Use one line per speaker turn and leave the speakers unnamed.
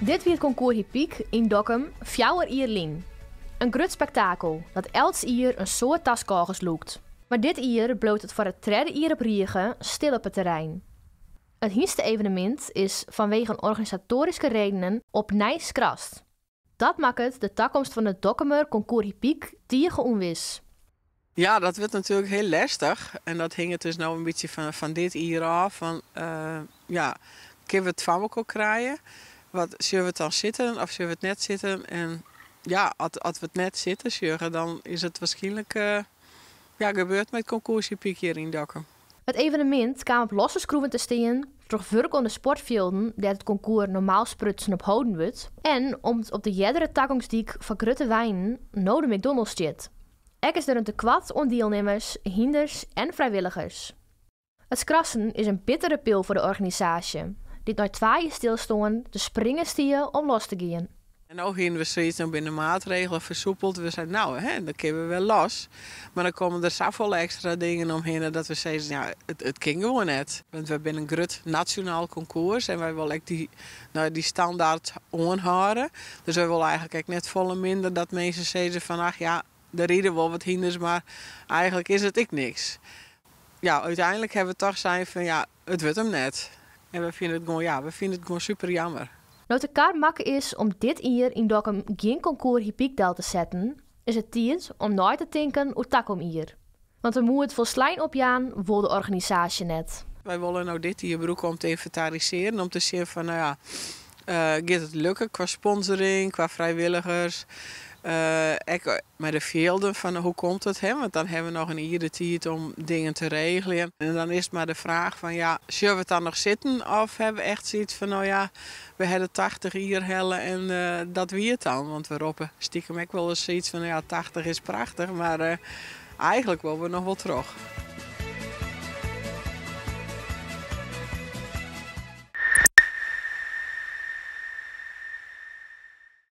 Dit wie it Concours Hippique yn Dokkum 4 jier lyn. In grut spektakel dat elts jier in soad taskôgers lûkt. Mar dit jier bliuwt it foar it tredde jier op rige stil op it terrein. It hynste-evenemint is fanwegen organisatoaryske redenen opnij skrast. Dat makket de takomst fan it Dokkumer Concours Hippique tige ûnwis.
Ja, dat wurdt natuerlik hiel lestich. En dat hinget dus no in bytsje fan dit jier ôf. Fan, ja, kinne we it foar elkoar krije? Wat, sjogge we it dan sitten of sjogge we it net sitten? En ja, as we it net sitten sjogge, dan is it wierskynlik ja, gebeurd mei it Concours Hippique hjir yn Dokkum.
It evenemint kaam op losse skroeven te stean troch wurk oan de sportfjilden dêr't it konkoers normaal sprutsen op holden wurdt en om't op de eardere tagongsdyk foar grutte weinen no de McDonald's stiet. Ek is der in tekoart oan dielnimmers, hynders en frijwilligers. It skrassen is in bittere pil foar de organisaasje, dy't nei 2 jier stilstân te springen stie om los te gean.
En no hiene we soiets, no binne de maatregelen fersoepeld. We seinen, no, hè, dan kinne we wer los. Mar dan komme der safolle ekstra dingen omhinne dat we sizze, ja, it kin gewoan net. Want we binne in grut nasjonaal konkoers en wy wolle ek dy standaard oanhâlde. Dus wy wolle eigentlik ek net folle minder dat minsken sizze fan, ach ja, der ride wol wat hynders, mar eigentlik is it ek niks. Ja, úteinlik hawwe we toch sein fan, ja, it wurdt him net. En we fine it gewoan, ja, we fine it gewoan super jammer.
No't de kar makke is om dit jier yn Dokkum gjin Concours Hippique del te setten, is it tiid om nei te tinken oer takom jier. Want de moed folslein opjaan wol de organisaasje net.
Wy wolle no dit jier brûke om te ynventarisearjen, om te sjen fan, no ja, giet it lukken kwa sponsoring, kwa frijwilligers, ek mei de fjilden fan hoe komt it, hè? Want dan hawwe we noch in jier de tiid om dingen te regeljen. En dan is it mar de fraach fan, ja, sjogge we it dan noch sitten of hawwe we echt soiets fan, no ja, we hawwe de 80 jier helle en dat wie it dan. Want we roppe stiekem ek wolris soiets fan, no ja, 80 is prachtich, mar eigentlik wolle we noch wol troch.